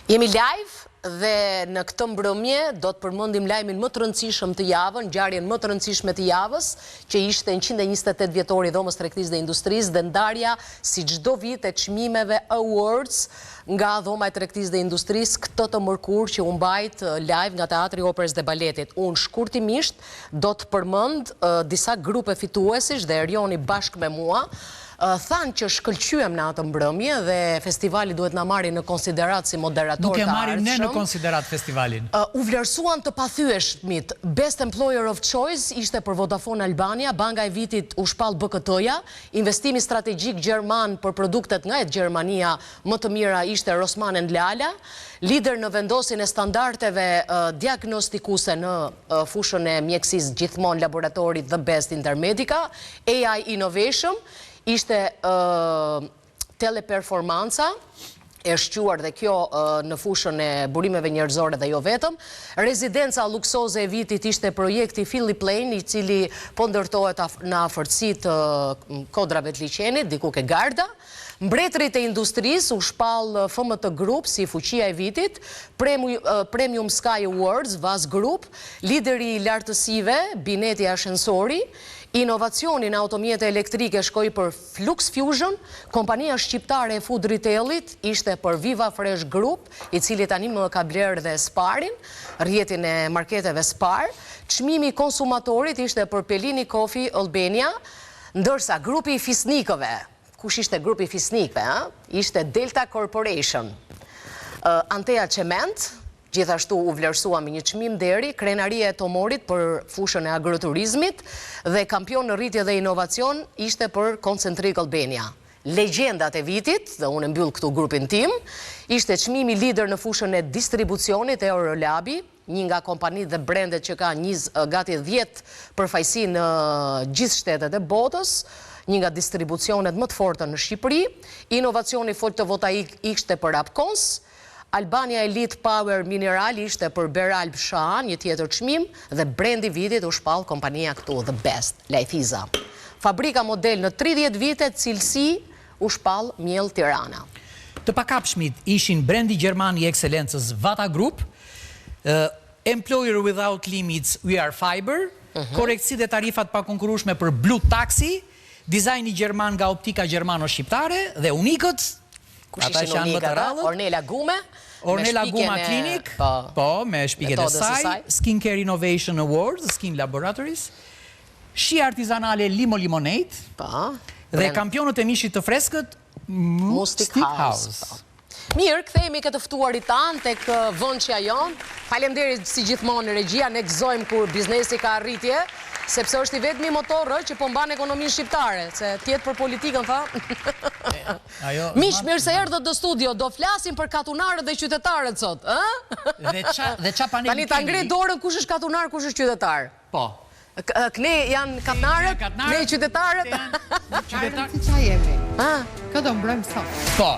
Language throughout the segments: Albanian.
Jemi live dhe në këtë mbrëmje do të përmendim lajmin më të rëndësishëm të javën, ngjarjen më të rëndësishme të javës, që ishte 128 vjetori i Dhomës Tregtisë dhe Industrisë dhe ndarja si çdo vit e çmimeve Awards nga Dhoma e Tregtisë dhe Industrisë këtë të mërkurë që u mbajt live nga Teatri i Operës dhe Baletit. Unë shkurtimisht do të përmend disa grupe fituesish dhe Erioni bashkë me mua Thanë që shkëlqyem në atë mbrëmje dhe festivali duhet na marri në konsideratë si moderator të ardhshëm. Nuk e marrim ne në konsideratë festivalin. U vlerësuan të pathyeshmit. Best Employer of Choice ishte për Vodafone Albania, banka e vitit u shpall BKT-ja, investimi strategjik gjerman për produktet nga Gjermania më të mira ishte Rossmann and Lala, lider në vendosjen e standardeve diagnostikuese në fushën e mjekësisë gjithmonë laboratori The Best Intermedica, AI Innovation ishte teleperformanca e shquar dhe kjo në fushën e burimeve njerëzore dhe jo vetëm. Rezidenca luksoze e vitit ishte projekti Philip Lane, i cili po ndërtohet në afërsi të kodrave të liqenit, diku ke Garda. Mbretërit e industrisë u shpall FMT Group si fuqia e vitit, Premium Sky Awards, Vaz Group, lideri i lartësive, Bineti Ashensori, Inovacioni në automjete elektrike shkoi për Flux Fusion, kompania shqiptare e food retailit ishte për Viva Fresh Group, i cili tani më ka blerë dhe Sparin, rrjetin e marketeve Spar. Çmimi i konsumatorit ishte për Pelini Coffee Albania, ndërsa grupi i fisnikëve, kush ishte grupi i fisnikëve, ë? Ishte Delta Corporation. Antea Cement, Gjithashtu u vlerësua me një çmim nderi, Krenaria e Tomorit për fushën e agroturizmit dhe kampion në rritje dhe inovacion ishte për Concentric Albania. Legjendat e vitit, dhe unë e mbyll këtu grupin tim, ishte çmimi lider në fushën e distribucionit Eurolabi, një nga kompanitë dhe brendet që ka një gati 10 përfaqësi në gjithë shtetet e botës, një nga distribucionet më të forta në Shqipëri. Inovacioni fotovoltaik ishte për Apkons, Albania Elite Power Mineral ishte për Beralb SHA, një tjetër çmim, dhe brendi i vitit u shpall kompania këtu, The Best, Lajthiza. Fabrika model në 30 vite cilësi u shpall Miell Tirana. Të pakapshmit ishin brendi gjerman i ekselencës Vata Group, Employer Without Limits We Are Fiber, korrektësi dhe tarifa të pakonkurrueshme për Blue Taxi, dizajni gjerman nga optika gjermano-shqiptare dhe unikët Kush ishin unikët, Ornela Gume, Ornela Guma Clinic, po, po me shpikjet e saj, Skincare Innovation Awards, Skin Laboratories, shije artizanale Limo Lemonade, po, dhe kampionët e mishit të freskët Mustic House. Po. Mirë, kthehemi ke të ftuarit tanë tek vëndshja jonë. Faleminderit si gjithmonë regjia, ne gëzojmë kur biznesi ka arritje, sepse është i vetmi motor që po mban ekonominë shqiptare, se të jetë për politikën, tha. Ajo, Miq, mirë se erdhët në studio. Do flasim për katunarët dhe qytetarët sot, ë? Dhe ça dhe ça paneli Tani ta ngre dorën kush është katunar, kush është qytetar. Po. Kne janë katunarët, ne qytetarët. Qytetarët si ça jemi. Kë do mbrojmë sot? Po.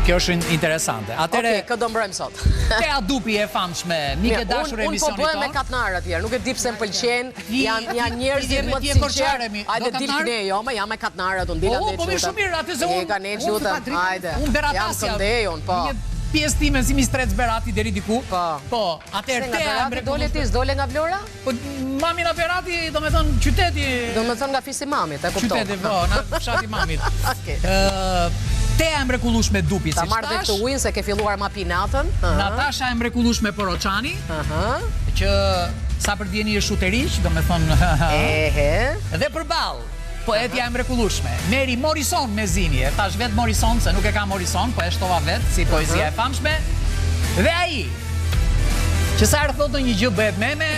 Kjo është interesante. Atëre, Okej, kë do mbrojmë sot? Tea Dupi e famshme, mike e dashur e emisionit tonë. Unë po bëhem me katunarët atëherë, nuk e di pse më pëlqen. Janë janë njerëzit më të sinqertë. Hajde dil këne, jo, më jam me katunarët, unë dil andej. Po, po mirë shumë mirë, atë se unë. Ka ne lutem, hajde. Unë beratas jam. Jam unë, po. Një pjesë time si mistrec Berati deri diku. Po. Po, atëherë Tea e mrekullueshme. Dole ti, s'dole nga Vlora? Po mami nga Berati, domethënë qyteti. Domethënë nga fisi mamit, e kuptova. Qyteti, po, nga fshati mamit. Okej. Ë Tea e mrekullueshme Dupi, siç Ta marr dhe këtë ujin se ke filluar ma pi natën. Natasha e mrekullueshme Poroçani. Që sa për dijeni është shuteriq, domethënë. Ehe. Dhe përballë, poetja e mrekullueshme, Mary Morrison Mezini, e thashë vetë Morrison se nuk e ka Morrison, po e shtova vetë si poezia e famshme. Dhe ai, që sa herë thotë ndonjë gjë bëhet meme,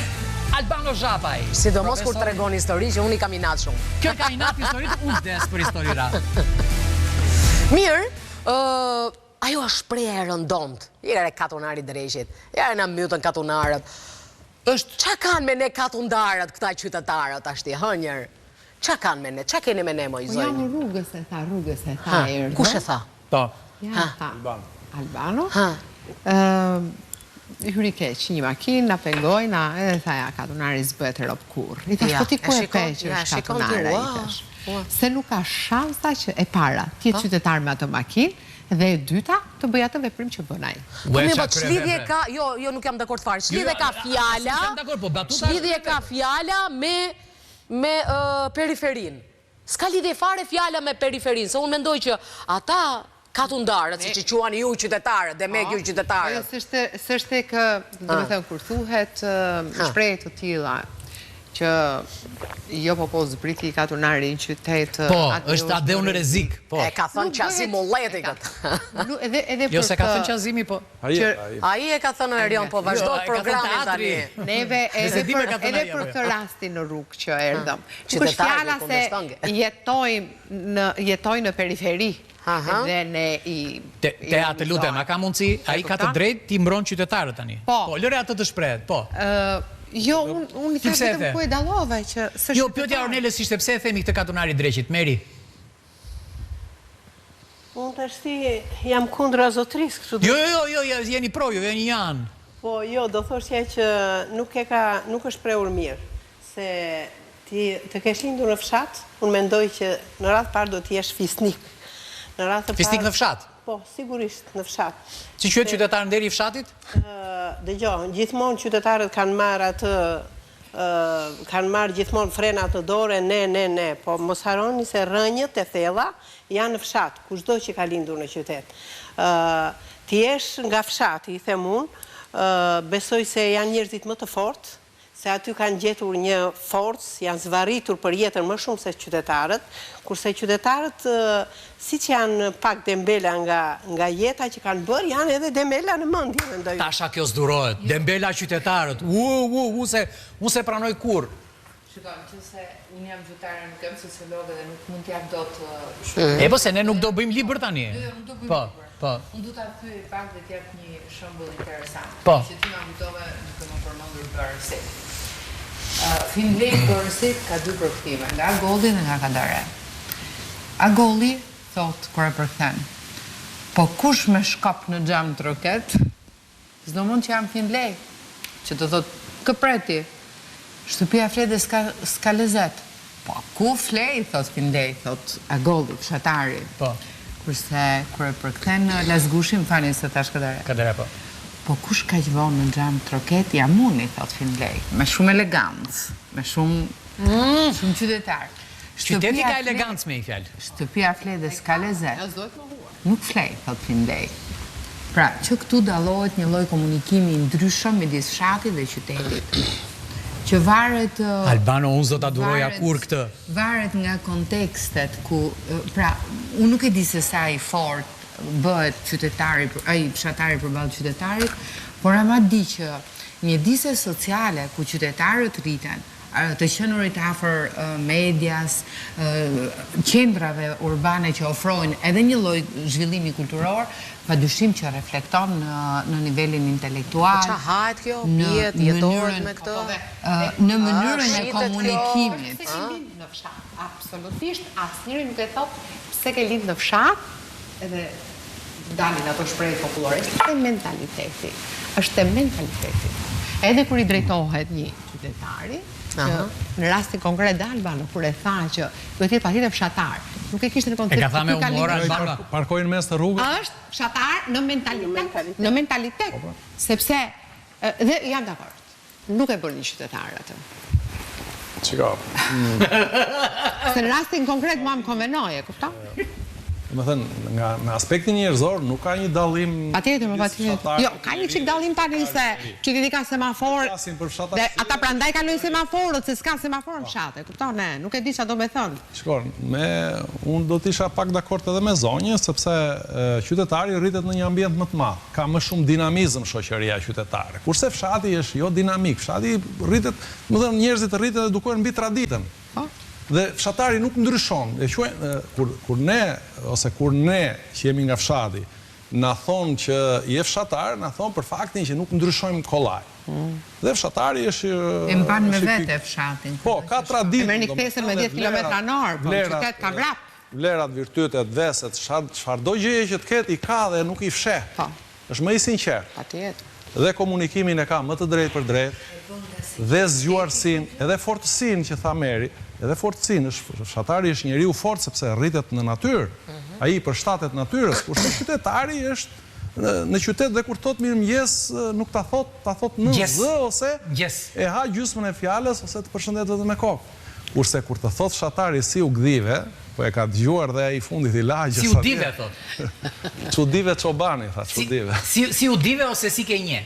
Albano Zhapaj. Sidomos kur tregon histori që unë i kam inat shumë. Kjo ka inat historitë, unë vdes për historira. Mirë, ë ajo është shprehja e rëndomtë. Ere katunari i dreqit. Ja na mytën katunarët. Është Ça kanë me ne katundarët këta qytetarët tashti, hë njëherë? Ça kanë me ne? Ça keni me ne moj zonjë? Po jam rrugës e tha, rrugës e tha erdhëm. Kush e tha? Po. Ja tha. Albano. Albano. Ha. Hyri keq një makinë, na pengoi, na edhe tha ja katunari s'bëhet rob kurrë. I thash po ti ku e pe që është katunar ai, i thash. Se nuk ka shansa që e para, të jetë qytetar me atë makinë. Dhe e dyta, të bëj atë veprim që bën ai. Po mirë, po ç'lidhje ka, jo, jo nuk jam dakord fare. Ç'lidhje ka fjala? Po, ç'lidhje ka fjala me me periferinë? S'ka lidhje fare fjala me periferinë, se unë mendoj që ata katundarët, siç i quani ju qytetarët, demek ju qytetarët. Po, jo, s'është tek, domethënë, kur thuhet shprehje të tilla, që jo po po zbriti katunari në qytet, Po, është atdheu në rrezik, po. E ka thënë Qazim Mulleti këtë. Jo, s'e ka thënë Qazimi, po. Ai e ka thënë Erion, po vazhdo jo, programin tani. Neve edhe për edhe për këtë rastin në rrugë që erdhëm. Nuk është fjala se jetojmë në jetojnë në periferi dhe ne i Tea, të lutem, a ka mundësi, ai ka të drejtë ti mbron qytetarët tani. Po. Po, lëre atë të shprehet, po. Jo, unë unë i thashë vetëm ku e dallove që s'është. Jo, pyetja e Ornelës ishte pse e themi këtë katunari dreqit, Meri. Unë tashti jam kundra zotërisë, kështu do. Jo, jo, jo, jo, jeni pro, jo, jeni një anë. Po, jo, do thoshja që nuk e ka, nuk është shprehur mirë, se ti të kesh lindur në fshat, unë mendoj që në radhë parë do të jesh fisnik. Në radhë të parë Fisnik në fshat? Po, sigurisht në fshat. Si quhet qytetar nderi i fshatit? Dëgjo, gjithmonë qytetarët kanë marrë atë kanë marrë gjithmonë frenat në dorë, ne, ne, ne, po mos harroni se rrënjët e thella janë në fshat, kushdo që ka lindur në qytet. Të jesh nga fshati, them unë, besoj se janë njerëzit më të fortë, se aty kanë gjetur një forcë, janë zvarritur për jetën më shumë se qytetarët, kurse qytetarët siç janë pak dembela nga nga jeta që kanë bërë, janë edhe dembela në mendje, mendoj unë. Tasha kjo s'durohet, dembela qytetarët, u u u se unë s'e pranoj kurrë. Shiko, nëse unë jam gjuhëtare, nuk jam sociologe dhe nuk mund t'jap dot shumë. E po se ne nuk do bëjmë libër tani. Jo, jo, nuk do bëjmë po, libër. Po. Unë do ta thyej pak dhe t'jap një shembull interesant. Po. Që ti ma kujtove duke më përmendur Bërësit. Finlej Bërësit ka dy përkthime, nga Agolli dhe nga Kadare. Agolli thotë kur e përkthen, po kush me shkop në xham troket, S'do mend që jam Finlej, që do thotë, kë pret ti? Shtëpia fle dhe s'ka s'ka lezet. Po ku flej, thotë Finlej, thotë Agolli, fshatari. Po. Kurse kur e përkthen Lasgushi, më falni se thashë Kadare. Kadare, po. Po kush kaq vonë në xham troket, jam unë, i thotë Finlej, me shumë elegancë, me shumë shumë qytetar. Qyteti ka elegancë me një fjalë. Shtëpia fle dhe s'ka lezet. Nuk flej, thotë Finlej. Pra, që këtu dallohet një lloj komunikimi i ndryshëm midis fshatit dhe qytetit, që varet Albano, unë s'do ta duroja kurrë këtë. Varet nga kontekstet ku, pra, unë nuk e di se sa i fortë bëhet qytetari, ai fshatari përballë qytetarit, por ama di që mjedise sociale ku qytetarët rriten, të qenurit afër medias, qendrave urbane që ofrojnë edhe një lloj zhvillimi kulturor, padyshim që reflekton në nivelin intelektual. Po ça hahet kjo, pihet, jetohet me këtë? Në mënyrën e komunikimit. Pse ke lind në fshat? Absolutisht asnjëri nuk e thotë pse ke lind në fshat, edhe dalin ato shprehjet popullore. Është te mentaliteti. Është te mentaliteti. Edhe kur i drejtohet një qytetari, që në rastin konkret dhe Albano, kur e tha që duhet të jetë patjetër fshatar, nuk e kishte në koncept. E ka tha me humor Albano. Parkoi në mes të rrugës. Është fshatar në mentalitet, në mentalitet, po, po. sepse dhe jam dakord. Nuk e bën një qytetar atë. Shiko. Se në rastin konkret mua më konvenoi, e kupton? Domethënë, nga në aspektin njerëzor nuk ka një dallim Patjetër, po patjetër. Jo, ka një çik dallim tani se qyteti ka semafor. Dhe ata prandaj kalojnë semaforët, se s'ka semafor në fshat, e kupton? Ne, nuk e di çfarë do me thënë. Shiko, me unë do të isha pak dakord edhe me zonjën, sepse qytetari rritet në një ambient më të madh. Ka më shumë dinamizëm shoqëria qytetare. Kurse fshati është jo dinamik, fshati rritet, domethënë njerëzit rriten dhe edukohen mbi traditën. Dhe fshatari nuk ndryshon, e quajnë kur kur ne ose kur ne që jemi nga fshati, na thonë që je fshatar, na thonë për faktin që nuk ndryshojmë kollaj. Dhe fshatari është E mban me vete fshatin. Po, ka traditën. E merr një kthesën me 10 kilometra në orë, po në qytet ka vrap. Vlerat, virtytet, veset, çfarëdo gjëje që të ketë i ka dhe nuk i fsheh. Po. Është më i sinqertë. Patjetër. Dhe komunikimin e ka më të drejtpërdrejtë, dhe zgjuarsinë, edhe fortësinë që tha Meri, edhe fortësinë, është fshatari është njeriu i fortë sepse rritet në natyrë. Ai i përshtatet natyrës, kurse qytetari është në qytet dhe kur thotë mirëmëngjes nuk ta thotë, ta thotë në zë ose e ha gjysmën e fjalës ose të përshëndet vetëm me kokë. Kurse kur të thotë fshatari si u gdhive, po e ka dëgjuar dhe ai i fundit i lagjes atje. Si u dive thotë. Ç'u dive çobani, tha, ç'u dive. Si si u dive ose si ke nje.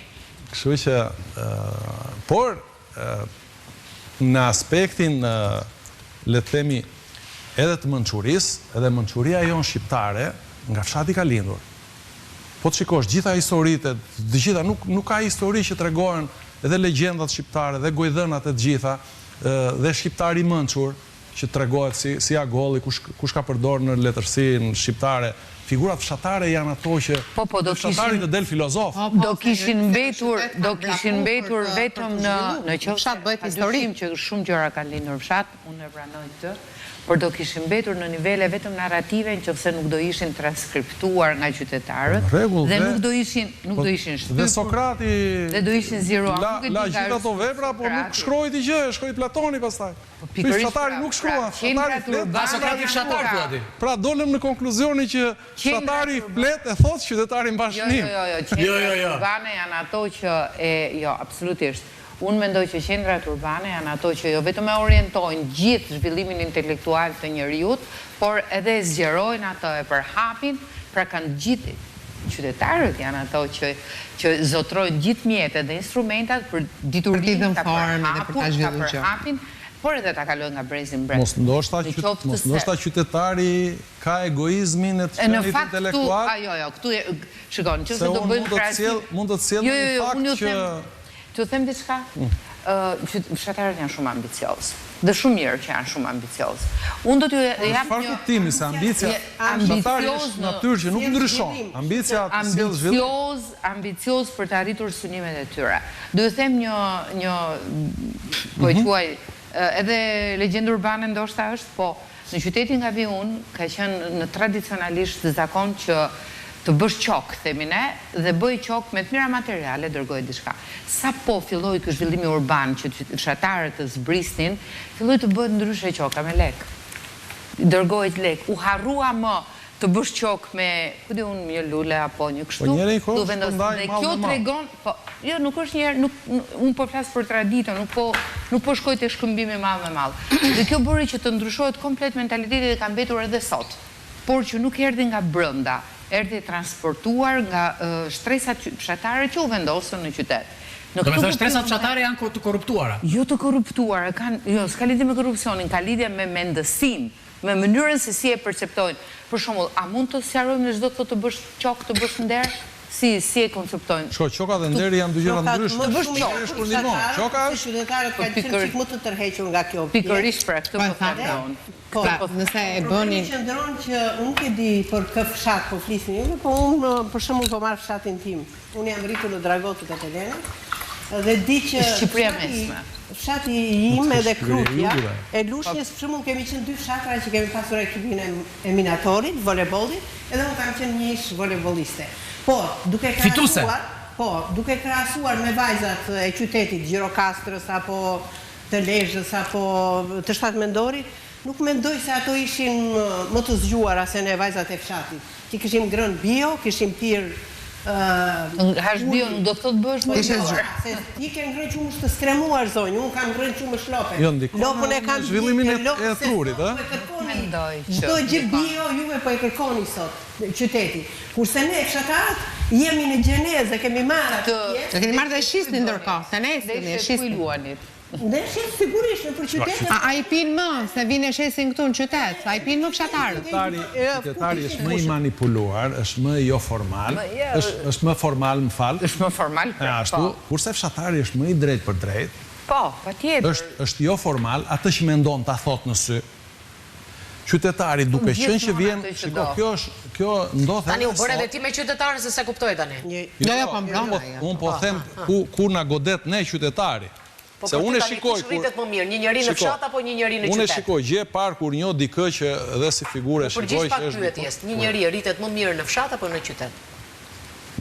Kështu që por në aspektin le të themi edhe të mençurisë, edhe mençuria jonë shqiptare nga fshati ka lindur. Po të shikosh gjitha historitë, të gjitha nuk nuk ka histori që tregohen edhe legjendat shqiptare dhe gojëdhënat e të gjitha dhe shqiptari i mençur që tregohet si si Agolli kush kush ka përdorë në letërsinë shqiptare figurat fshatare janë ato që Po po do fshatari kishin të del filozof. Po po do kishin mbetur do kishin mbetur vetëm në në qoftë se pa dyshim që shumë gjëra kanë lindur në fshat, unë e pranoj këtë, por do kishin mbetur në nivele vetëm narrative në qoftë se nuk do ishin transkriptuar nga qytetarët dhe nuk do ishin nuk po, do ishin Dhe shtypur Sokrati dhe do ishin zgjeruar. la Nuk e di la nga gjithë është ato vepra, por nuk Sokrati. shkroi gjë, e shkroi Platoni pastaj. Po Ky pikërisht fshatari pra, nuk pra shkruan, fshatari qendrat flet, Va urbane Sokrati janë fshatar pra thua ti. Pra dolëm në konkluzionin që qendrat fshatari urbane flet e thotë, qytetari mban Jo, jo, shënim. jo, jo, Jo, jo, qendrat jo. urbane janë ato që e jo, absolutisht. Unë mendoj që qendrat urbane janë ato që jo vetëm e orientojnë gjithë zhvillimin intelektual të njeriut, por edhe e zgjerojnë atë, e përhapin, pra kanë gjithë qytetarët janë ato që që zotërojnë gjithë mjetet dhe instrumentat për Për t'i diturinë dhënë ta formë edhe për ta përhapur, ta zhvillu gjë. përhapin, por edhe ta kalojnë nga brezi në brez. Mos ndoshta Në qyt, qoftë mos se ndoshta qytetari ka egoizmin e të E në qenit fakt këtu, intelektual, a jo, jo, këtu e, shiko, në qoftë se se do unë bëjmë mund të të krahasim, sjell, mund të të sjell jo, në jo, një jo, fakt unë ju që them, t'ju them diçka, ë, që fshatarët janë shumë ambiciozë. Dhe shumë mirë që janë shumë ambiciozë. Unë do t'ju Në jap çfarë një kuptimi se ambicia, fshatari ambicioz është në natyrë që nuk ndryshon. Ambicia të sjell zhvillim. ambicioz, ambicioz për të arritur synimet e tyre. Do ju them një një po e quaj edhe legjendë urbane ndoshta është, po Në qytetin nga vij unë, ka qenë në tradicionalisht zakon që të bësh qokë, themi ne, dhe bëj qokë me të mira materiale, dërgoj diçka. Sapo filloi ky zhvillimi urban që fshatarët të zbrisnin, filloi të bëhet ndryshe qoka me lekë. Dërgohej lekë. U harrua më të bësh qokë me, ku di unë, një lule apo një Po kështu, njëri u kohë vendos shpërndaj dhe mall kjo me mall. tregon, po, jo nuk është një herë, nuk unë po flas për traditën, nuk po nuk po shkoj te shkëmbimi mall me mall. Dhe kjo bëri që të ndryshohet komplet mentaliteti dhe ka mbetur edhe sot. Por që nuk erdhi nga brenda, erdhi e transportuar nga shtresat fshatare që u vendosën në qytet. Në këtë Domethënë kuptim shtresat fshatare janë të korruptuara. Jo të korruptuara, kanë, jo, s'ka lidhje me korrupsionin, ka lidhje me mendësinë. Me mënyrën se si e perceptojnë. Për shembull, a mund të sqarojmë në ç'do të thotë të bësh qokë, të bësh nder? Si si e konceptojnë? Shiko, qoka dhe nderi janë dy gjëra të ndryshme. Të bësh qokë. Nderi është kur ndihmon. Qoka është Qytetarët kanë qenë çik më të tërhequr nga kjo pjesë. Pikërisht pra, këtë po them dhe unë. Po, nëse e bënin. Problemi qëndron që unë nuk e di për kë fshat po flisni juve, po unë për shembull po marr fshatin tim. Unë jam rritur në Dragot të Tepelenës dhe di që Shqipëria e Mesme. Fshati im edhe Krutja e Lushnjës, për shembull kemi qenë dy fshatra që kemi pasur ekipin e minatorit, volejbollit, edhe unë kam qenë një ish volejbolliste. Por, duke krahasuar, po, duke krahasuar me vajzat e qytetit, Gjirokastrës apo të Lezhës apo të Shtatmendorit, nuk mendoj se ato ishin më të zgjuara se ne vajzat e fshatit. Që kishim ngrënë bio, kishim pirë Të hash bio nuk do të thotë bëhesh më i zgjuar. Se ti ke ngrënë qumësht të skremuar zonjë, unë kam ngrënë qumësht lope. Jo, ndikon Lopën e në kam zhvillimin e lopë e trurit, ë? Po e kërkoni. Mendoj që Çdo gjë ndikon. bio juve po e kërkoni sot në qyteti. Kurse ne fshatarët jemi në gjenezë, e kemi marrë atë pjesë. E keni marrë dhe shisni ndërkohë, se ne e sillni, e Ndeshjet ku i shisni. luanit? Ndeshjet sigurisht nëpër qytete. A, a i pinë më, se vinë e shesin këtu në qytet, a i pinë më fshatarët? Qytetari, qytetari është më i manipuluar, është më jo formal, është është më formal, më fal. Është më formal, pra, ashtu, po. kurse fshatari është më i drejtpërdrejtë. Po, patjetër. Është është jo formal, atë që mendon ta thotë në sy. Qytetari duke qenë që vjen, shiko, kjo është, kjo ndodh Tani u bëre edhe ti me qytetarin se s'e kuptoj tani. Jo, jo, po mbron ai. Unë po them ku ku na godet ne qytetari. Po Se për ty unë e tani shikoj kush rritet më mirë, një njeri në fshat apo një njeri në Unë e qytet? shikoj gjë e parë kur njoh dikë që dhe si figurë e U shikoj përgjigj që pak është pyetjes, një njeri rritet më mirë në fshat apo në qytet?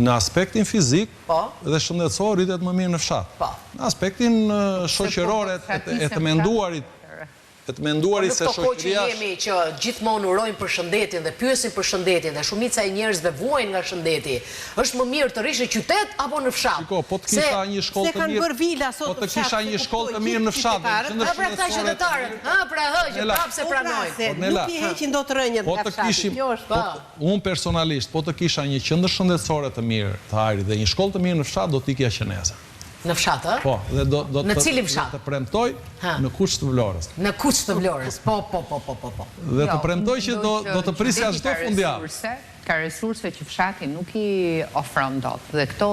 Në aspektin fizik Po. dhe shëndetësor rritet më mirë në fshat. Po. Në aspektin shoqëror e të menduarit. E të menduarit se shoqëria... Po në këto kohë që jemi që gjithmonë urojmë për shëndetin dhe pyesim për shëndetin dhe shumica e njerëzve vuajnë nga shëndeti, është më mirë të rrish në qytet apo në fshat? Shiko, po të kisha një shkollë të mirë, po të kisha një shkollë të mirë në fshat, në qendër shëndetësore të mirë. Ha pra këta qytetarët, ha pra hë që prapë s'e pranojnë. Nuk i heqin dot rrënjët nga fshati, kjo është. Po, unë personalisht, po të kisha një qendër shëndetësore të mirë të ajrit dhe një shkollë të mirë në fshat, do të ikja që nesër. Në fshat, ë? Po, dhe do do të Në cilin fshat? Të premtoj në Kuç të Vlorës. Në Kuç të Vlorës. Po, po, po, po, po, po. Dhe të premtoj që do do të prisja çdo fundjavë. Ka resurse që fshati nuk i ofron dot. Dhe këto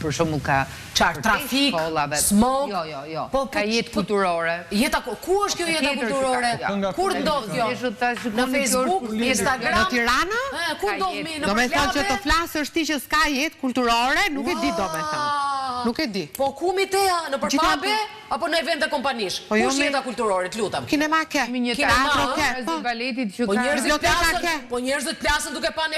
për shembull ka Çfarë trafik, smog? Jo, jo, jo. Po, ka jetë kulturore. Jeta ku është kjo jeta kulturore? Kur ndodh kjo? Në Facebook, në Instagram? Në Tiranë? Ku ndodh mi në Domethënë që të flasësh ti që s'ka jetë kulturore, nuk e di domethënë. Nuk e di. Po ku mi Tea, nëpër pabe apo në evente kompanish? Po jo, Ku është jeta kulturore, të lutem? Kinema ke. Kinema ke. Po po njerëzit plasin, po njerëzit plasin duke pa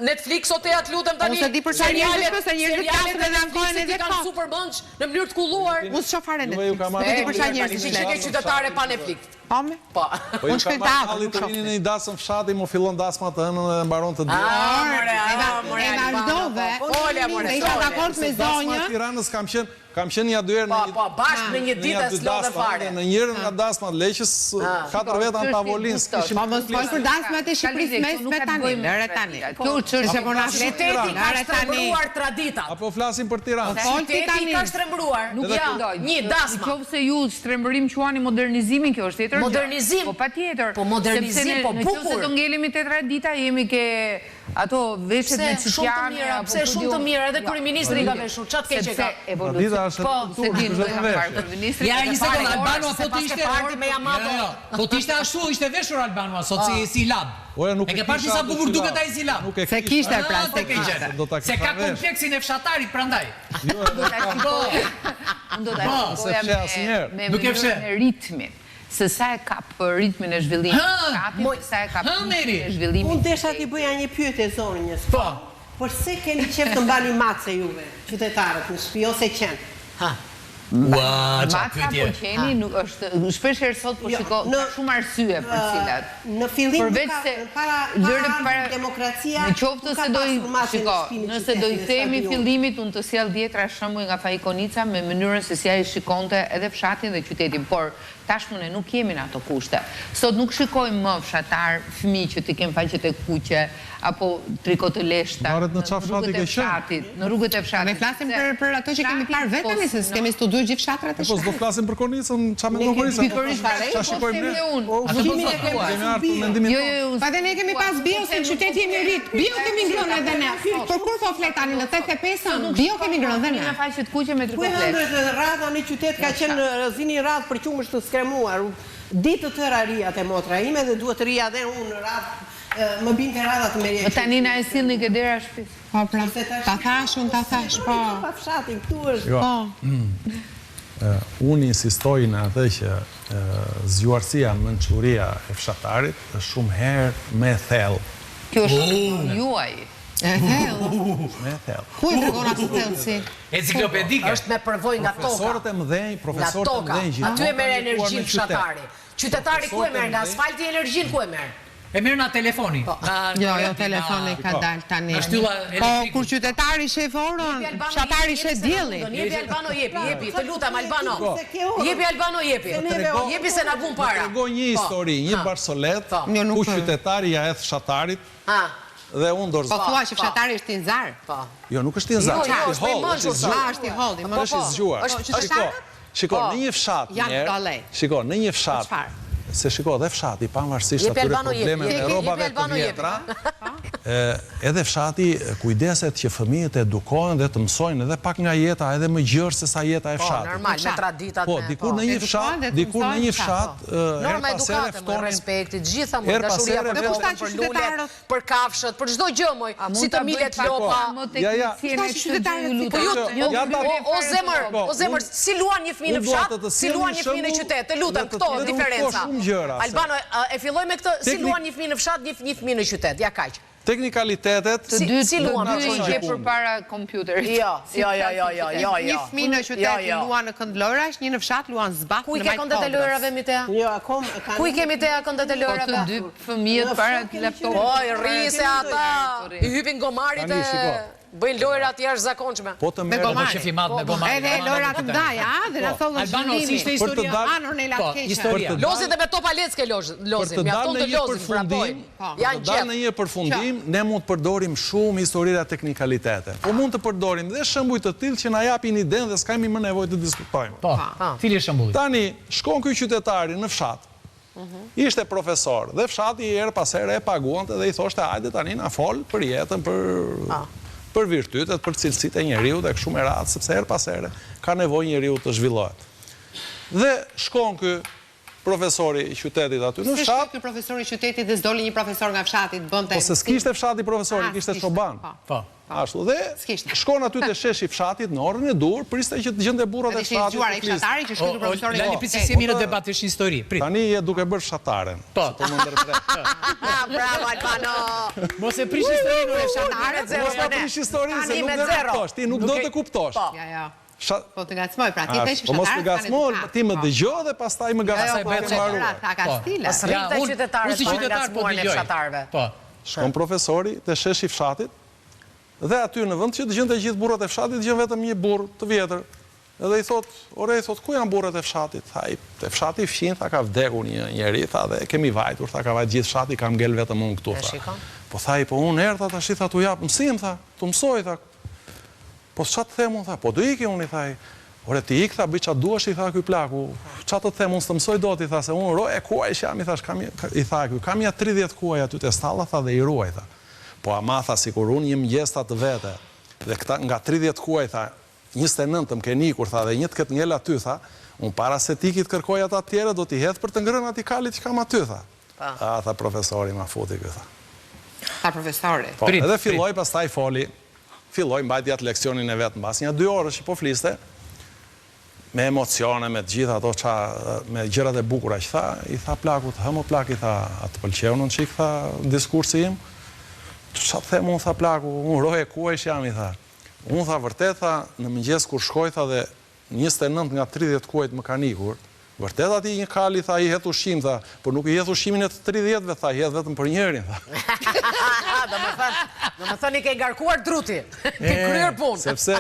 Netflix o Tea të lutem tani. Unë s'e di për çfarë njerëzish, po se njerëzit plasin dhe ankohen edhe kanë super mendsh në mënyrë të kulluar. Unë s'shoh fare Netflix. Nuk e di për çfarë njerëzish flet. Ti që ke qytetare pa Netflix. Po me? Po. Po ju ka marrë halli të vini në një dasëm fshati, mu fillon dasma të hënën dhe mbaron të dielën. Ah, more, ah, more, e vazhdove. Fole, more, Isha dakord me zonjën. Dasma e Tiranës kam qenë, kam qenë një dy herë në po, një Po, po, bashkë në një ditë e s'lodhe fare. Në njërën nga dasmat Leqës, katër veta në tavolinë, s'kishim. Po mos fol për dasmat e Shqipërisë mes me tani, lëre tani. Kjo çështje po na flet. Qyteti ka shtrembëruar traditat. Apo flasim për Tiranë. Po fol ti tani. Qyteti ka shtrembëruar. Nuk ja, një dasma. Në qoftë se ju shtrembërim quani modernizimin, kjo është tjetër gjë. Modernizim. Po patjetër. Po modernizim, po bukur. Sepse në qoftë se do ngelemi te tradita, jemi ke Ato veshet me çitjane Shumë të mira, pse shumë të mira, edhe kryeministri i ka veshur, ça të keqe ka? Tradita është po, kulturë, nuk është veshje. Ja, një sekondë, Albano, po të ishte... Me Yamato. Jo, jo, po të ishte ashtu, ishte veshur Albano, sot si, si lab. Oja, nuk e ke parë sa bukur duket ai si lab. Se kishte, pra, se kishte. Se ka kompleksin e fshatarit, prandaj. Jo, do ta shikoja. Unë do ta shikoja me mënyrën e ritmit. Se sa e kap ritmin e zhvillimit fshati dhe sa e kap ritmin e zhvillimit Unë desha t'i bëja një pyetje zonjës. Po. Përse keni qejf të mbani mace juve, qytetarët në shtëpi ose qen? Ha. Ua, ça pyetje. Maca apo qeni nuk është, shpesh herë sot po shiko, ka shumë arsye për të cilat. Në fillim nuk ka, para para demokracia në qoftë se do i shiko, nëse do i kthehemi fillimit, unë të sjell dhjetra shembuj nga Faik Konica me mënyrën se si ai shikonte edhe fshatin dhe qytetin, por Tashmë ne nuk jemi në ato kushte. Sot nuk shikojmë më fshatarë, fëmijë që t'i kenë faqet e kuqe apo triko të leshta Varet në në rrugët e fshatit, në rrugët e fshatit. Ne flasim për për ato që kemi parë vetë tani, se s'kemi studiuar gjithë fshatrat e Po s'do flasim për Konicën, ça mendon Konica? Pikërisht ça shikojmë ne? Po ushqimin e kemi pasur bio. Jo, jo, jo. Pa dhe ne kemi pas bio se në qytet jemi rrit. Bio kemi ngrënë edhe ne. Për kur po flet tani në 85-ën? Bio kemi ngrënë dhe ne. Me faqe të kuqe me triko të leshta. Ku e hëngrët radha në qytet ka qenë zini radhë për qumësht të skremuar. Ditë të tëra rrija te motra ime dhe duhet të rrija dhe unë në radhë, më binte radha të merrja qumësht. Po tani na e sillni ke dera e shtëpisë. Po pra, ta thash unë ta thash, po. Pa fshatin këtu është. Po. Unë insistoj në atë që zgjuarsia, mençuria e fshatarit është shumë herë më e thellë. Kjo është opinioni juaj. E thellë. Më e thellë. Ku e tregon atë thellësi? Enciklopedike. Është me përvojë nga toka. Profesorët e mëdhenj, profesorët e mëdhenj gjithmonë. Aty e merr energjinë fshatari. Qytetari ku e merr nga asfalti energjinë ku e merr? E merr nga telefoni. Po. Jo, jo telefoni ka dalë tani. Nga shtylla elektrike. Po kur qytetari shef orën, fshatari shef diellin. Jepi Albano jepi, jepi, të lutem Albano. Jepi Albano jepi. Jepi se na vun para. Më trego një histori, një barsoletë ku qytetari ia hedh fshatarit Dhe unë dorëzohem. Po thua që fshatari është tinzar? Po. Jo, nuk është tinzar. Jo, jo, është i hollë, është i zgjuar. Ah, është i hollë, i mençur. Është i zgjuar. Shiko, shiko, në një fshat një herë. Shiko, në një fshat. Se shiko, dhe fshati, pavarësisht atyre problemeve e rrobave të vjetra, edhe fshati kujdeset që fëmijët të edukohen dhe të mësojnë edhe pak nga jeta, edhe më gjerë se sa jeta e po, fshatit. Po, normal, me traditat. Po, dikur në një fshat, dikur në një fshat, Norma edukate, më respekti, gjitha më dashuria për tokën, për lulet, për kafshët, për çdo gjë moj, si të milet lopa. Ja, ja. Po ju, o zemër, o zemër, si luan një fëmijë në fshat, si luan një fëmijë në qytet, të lutem, këto diferenca. Albano, e filloj me këtë, si luan një fëmijë në fshat, një fëmijë në qytet, ja kaq. Teknikalitetet Të dy si luan të dy i ke përpara kompjuterit. Jo, jo, jo, jo, jo, jo, Një fëmijë në qytet luan në kënd lojrash, një në fshat luan zbath Ku i në ke majë këndet e kodrës. lojrave Mitea? Jo, akoma kanë. Ku i ke Mitea këndet e Po lojrave? të dy fëmijët para laptopit. Po, i rri se ata i hypin gomarit Tani, e shiko. bëjnë lojra të jashtëzakonshme. Po të Me merret gomari. Po qef i madh me gomari. Edhe lojra të mëdha, a, dhe na sollën Albano, si ishte Për të historia? dalë- Anë Ornela Po, të keqe. historia. Për të Lozin dhe me topa lecke lozin, Për të dalë mjafton në të një lozin, përfundim, vrapojnë. për të Janë dalë në qef. një përfundim, ne mund të përdorim shumë historira teknikalitete. Po mund të përdorim dhe shembuj të tillë që na japin idenë dhe s'kemi më nevojë të diskutojmë. Po, cili është shembulli? Tani, shkon ky qytetari në fshat. Ishte profesor dhe fshati herë pas here e paguante dhe i thoshte hajde tani na fol për jetën, për për virtytet, për cilësitë e njeriut e kështu me radhë, sepse herë pas here ka nevojë njeriu të zhvillohet. Dhe shkon ky profesori i qytetit aty në Si shkoi fshat, ky profesori i qytetit dhe s'doli një profesor nga fshati të bënte. po se s'kishte fshati profesori, Ah, kishte s'kishte, çoban. po. Po. Ashtu dhe S'kishte. shkon aty te sheshi i fshatit në orën e dur, priste që të gjente burrat Edhe e ishte i fshatit. zgjuar të ai fliste. fshatari që shkoi ky profesori. Lali, i prit se qytetit. jemi në debat, është një histori. Prit. Tani je duke bërë fshataren. Po. se Po më ndërpret. Bravo Albano. Mos e prish historinë, ore. Fshatarët Zero Mos ta për ne. prish historinë se Tani nuk me do të zero. kuptosh, ti nuk do të kuptosh. Po. Ja, ja. Sha- Po të ngacmoj, pra ti the që Po mos të fshatarët kanë ngacmoj, edukat. ti më dëgjo dhe pastaj më Jo, jo, ngacmoj po, kur bëhet ke mbaruar. Tha ka Po. stile. Pas Ja, rrita unë- qytetarët unë si pa qytetar po ngacmuar e dëgjoj. fshatarëve. Po. Shkon profesori te sheshi i fshatit dhe aty në vend që të gjente gjithë burrat e fshatit, gjen vetëm një burr të vjetër. Edhe i thot, ore, i thot, ku janë burrat e fshatit? Tha, i, te fshati fqin, tha, ka vdekur një njeri, tha, dhe kemi vajtur, tha, ka vajt gjithë fshati, kam ngel vetëm unë këtu, E tha. shikon? Po tha, i, po unë erdha tash, tha, t'u jap mësim, tha, t'u mësoj, tha. Po ç'a të them unë, tha, po do iki unë, i tha. ai. Ore ti ik, tha, bëj ç'a duash, i tha ky plaku. Ç'a të them unë s'të mësoj dot, i tha, se unë roje kuaj që jam, i thash, kam, i tha ky, kam ja 30 kuaj aty te stalla, tha, dhe i ruaj, tha. Po ama, tha, sikur unë një mëngjes tha të vete, dhe këta nga 30 kuaj, tha, 29 të më keni ikur, tha, dhe një të ketë ngel aty, tha, unë para se t'iki të kërkoj ata të tjerë, do t'i hedh për të ngrënë atij kalit që kam aty, tha. A, tha, profesori ma futi ky, tha. Tha profesori. Po, Prit, edhe prit. filloi pastaj foli, filloi mbajti atë leksionin e vet mbas nja dy orësh që po fliste me emocione, me të gjitha ato ça me gjërat e bukura që tha, i tha plakut, hë mo plak i tha, a të pëlqeu në çik tha diskursi im? Ça të them unë tha plaku, unë roje kuajsh jam i tha. Unë tha vërtet tha, në mëngjes kur shkoj tha dhe 29 nga 30 kuajt më kanë ikur, vërtet atij një kali tha i hedh ushqim tha, por nuk i hedh ushqimin e të 30-ve tha, i hedh vetëm për njërin tha. Domethënë, domethënë i ke ngarkuar druti. Ke kryer punë. Sepse,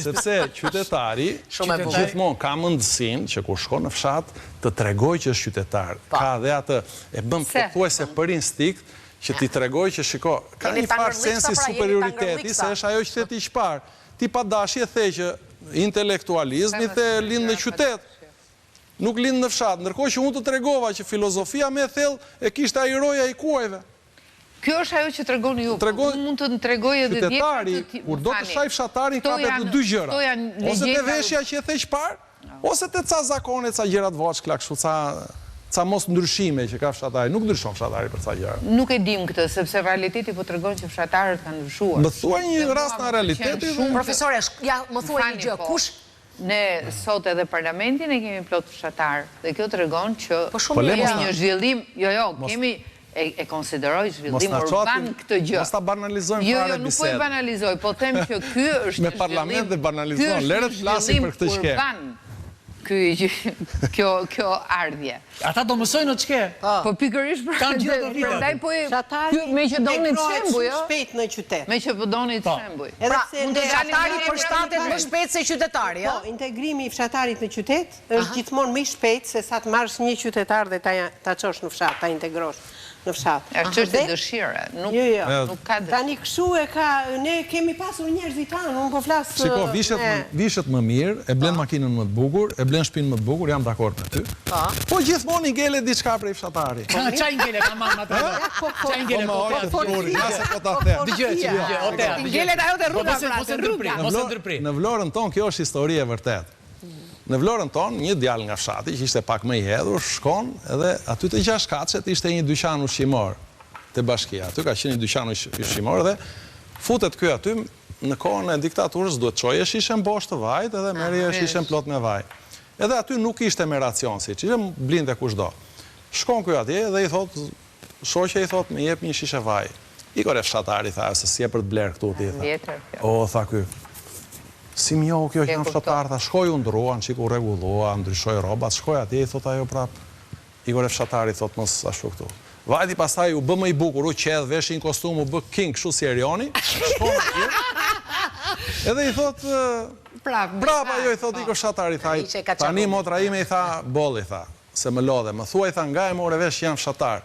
sepse qytetari Shumë e bukur. gjithmonë ka mendësinë që kur shkon në fshat të tregoj që është qytetar. Ka dhe atë e bën Se? pothuajse për instinkt që ti tregoj që shiko, ka Jeni një farë tangërlliksa, sensi pra, jeni superioriteti tangërlliksa. se është ajo që the ti çfarë. Ti pa dashje the që intelektualizmi the lind në qytet. Nuk lind në fshat, ndërkohë që unë të tregova që filozofia më e thellë e kishte ai roja i kuajve. Kjo është ajo që tregoni ju. po Tregoj- Unë mund të tregoj edhe dje. Qytetari, kur do të shaj fshatarin, kapet në dy gjëra. Ose te veshja që e theq parë, ose te ca zakone, ca gjëra të voçkla, kështu ca ca mos ndryshime që ka fshatari. Nuk ndryshon fshatari për ca gjëra. Nuk e dim këtë, sepse realiteti po tregon që fshatarët kanë ndryshuar. Më thuaj një Dhe mua rast më nga pëlqen realiteti dhe- shumë që- Profesore, shk- ja, më thuaj një Falni, gjë, po. kush Ne sot edhe parlamentin e kemi plot fshatar dhe kjo tregon që Po shumë Po le mirë. mos kemi na- një zhvillim, jo jo, Mos- kemi e, e konsideroj Mos zhvillim na urban qatin- këtë gjë. Mos ta banalizojmë Jo, fare jo, nuk po e bisedën. banalizoj, po them që ky është Me një parlament zhvillim- dhe banalizon, ky është lere një të flasim për këtë zhvillim që ke. Urban, ky kjo kjo ardhje. Ata do mësojnë o ç'ke. Po pikërisht pra, Kanë gjithë ato vite. prandaj po e Fshatari ky me që donit integrohet shembuj, shumë ë? shpejt në qytet. Me që po donit Po. shembuj. Edhe Pra, pse mund të ne- fshatari dalim përshtatet më shpejt se qytetari, Po, ë? integrimi i fshatarit në qytet është gjithmonë më i shpejt se sa të marrësh një qytetar dhe ta ta çosh në fshat, ta integrosh në fshat. Është çështje Dhe- dëshire, nuk Jo, jo. nuk ka dëshirë. Tani kështu e ka, ne kemi pasur njerëzit tanë, unë po flas Shiko, vishet me- më, vishet më mirë, e blen makinën më të bukur, e blen shtëpinë më të bukur, jam dakord me ty. Po gjithmonë i ngelet diçka prej fshatari. Ka çaj ngele, ka marrë atë. Çaj ngele, Po po më po. ojë truri, ja se po ta them. Dëgjoj, dëgjoj, o Tea, dëgjoj. Ngelet ajo te Po, rruga, mos e- pra, mos e te ndërpri, rruga. mos e Në Vlorë- ndërpri. Në Vlorën tonë kjo është histori e vërtetë. Në Vlorën tonë, një djalë nga fshati që ishte pak më i hedhur, shkon edhe aty te gjashtë kaçet ishte një dyqan ushqimor te bashkia. Aty ka qenë një dyqan ushqimor dhe futet ky aty në kohën e diktaturës duhet çoje shishen bosh të vajit edhe merrje shishen plot me vaj. Edhe aty nuk ishte me racion siç ishte, blinte kushdo. Shkon ky atje dhe i thot shoqja i thot më jep një shishe vaj. Ik ore fshatar i tha ajo se s'je për të blerë këtu ti i tha. O tha ky. Si më njohu kjo që jam fshatar tha, shkoi u ndrrua, një çik u rregullua, ndryshoi rrobat, shkoi atje i thotë ajo prapë. Ik ore fshatar i thotë mos ashtu këtu. Vajti pastaj u bë më i bukur, u qeth, veshi një kostum, u bë king kështu si Erioni, shkon atje. Edhe i thotë Prapë, prapë ajo i thotë ik o fshatar i tha ai. Tani motra ime i tha boll i tha. Se më lodhe, më thuaj tha nga e more vesh që jam fshatar.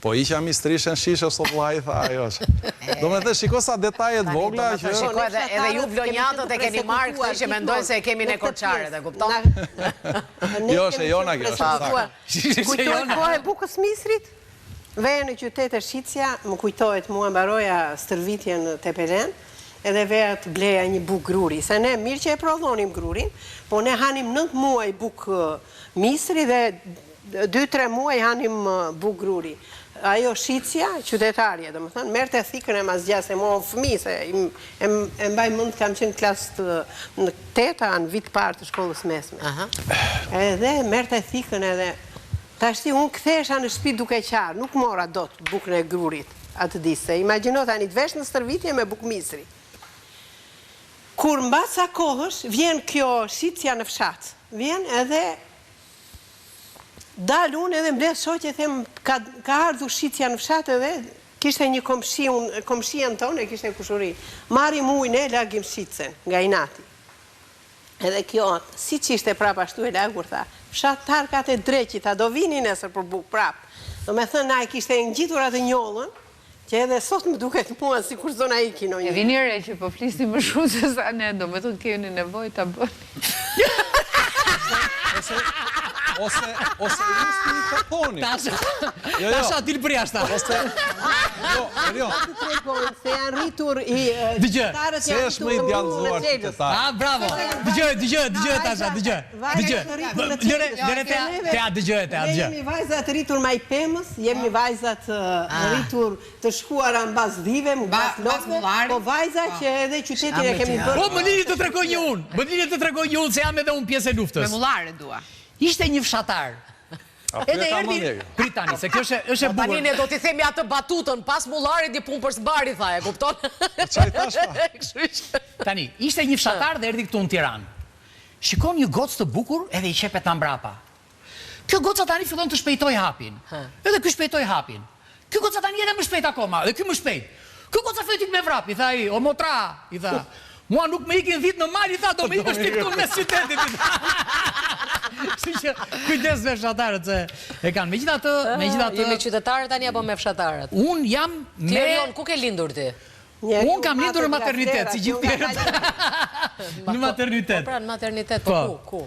Po hiqja mistrishe në shishe sot vllai tha ajo. Domethënë shiko sa detaje të vogla që. Shiko edhe edhe ju vlonjatët e keni marrë këtë që mendojnë se e kemi ne korçarët, e kupton? Jo, është e jona kjo, është e saktë. Kujtohet koha e bukës misrit? Veja në qytet e shitsja, më kujtohet mua mbaroja stërvitjen në Tepelenë, edhe veja të bleja një bukë gruri, se ne mirë që e prodhonim grurin, po ne hanim 9 muaj bukë Misri dhe dy tre muaj hanim bukë gruri. Ajo shitsja, qytetarja, domethënë, merrte thikën e ma zgjaste mua unë fëmijë se e mbaj mend kam qenë klasë të teta në vit të parë të shkollës mesme. Edhe merrte thikën edhe tashti unë kthehesha në shtëpi duke qarë, nuk mora dot bukën e grurit atë ditë se imagjino tani të vesh në stërvitje me bukë misri. Kur mbas ca kohësh vjen kjo shitsja në fshat, vjen edhe dal unë edhe mbledh shoqe them ka ka ardhur shitsja në fshat edhe kishte një komshiun komshien tonë e kishte kushuri. Marrim ujë ne lagim shitsen nga inati. Edhe kjo siç ishte prapë ashtu e lagur tha, fshatarkat e dreqit tha do vini nesër për bukë prapë. Domethënë na e kishte ngjitur atë njollën Që edhe sot më duket mua sikur s'do na iki ndonjë. E vini re që po flisni më shumë se sa ne, domethënë keni nevojë ta bëni. Ose ose ose ju s'dini çfarë thoni. Tasha, jo, jo. Tasha dil përjashta. Ose jo, Erion. Të tregojnë se janë rritur i Dëgjoj. qytetarët Se janë është më i rritur në djallëzuar celës. qytetar. Ah, bravo. Dëgjoj, dëgjoj, dëgjoj Tasha, dëgjoj. Dëgjoj. Lëre, lëre te te dëgjoj, te Ne dëgjoj. jemi vajza të rritur maj pemës, jemi vajza të rritur të shkuara mbas dhive, mbas lopëve, po vajza që edhe qytetin e kemi bërë. Po më lini të tregoj një unë, më lini të tregoj një unë se jam edhe unë pjesë e luftës. Me mullar e dua. Ishte një fshatar. Edhe erdhi prit tani, se kjo është është e po bukur. Tani ne do t'i themi atë batutën, pas mullarit një punë për s'mbari tha, e kupton? Po çfarë thash? Kështu që. Tani, ishte një fshatar dhe erdhi këtu në Tiranë. Shikon një gocë të bukur edhe i qepet nga mbrapa. Kjo goca tani fillon të shpejtojë hapin. Edhe ky shpejtoi hapin. Kjo goca tani edhe më shpejt akoma, edhe ky më shpejt. Kjo goca filloi të ikë me vrap, i tha ai, o motra, i tha. Mua nuk më ikin dhitë në mal, i tha, do më ikësh ti këtu në mes qytetit, i tha. Kështu që kujdes me fshatarët se e kanë. Megjithatë, megjithatë Je me qytetarët tani apo me fshatarët? Unë jam me Ti Erion, ku ke lindur ti? Unë kam lindur në maternitet, si gjithë tjerët. Në maternitet. Po pra, në maternitet, po ku, ku?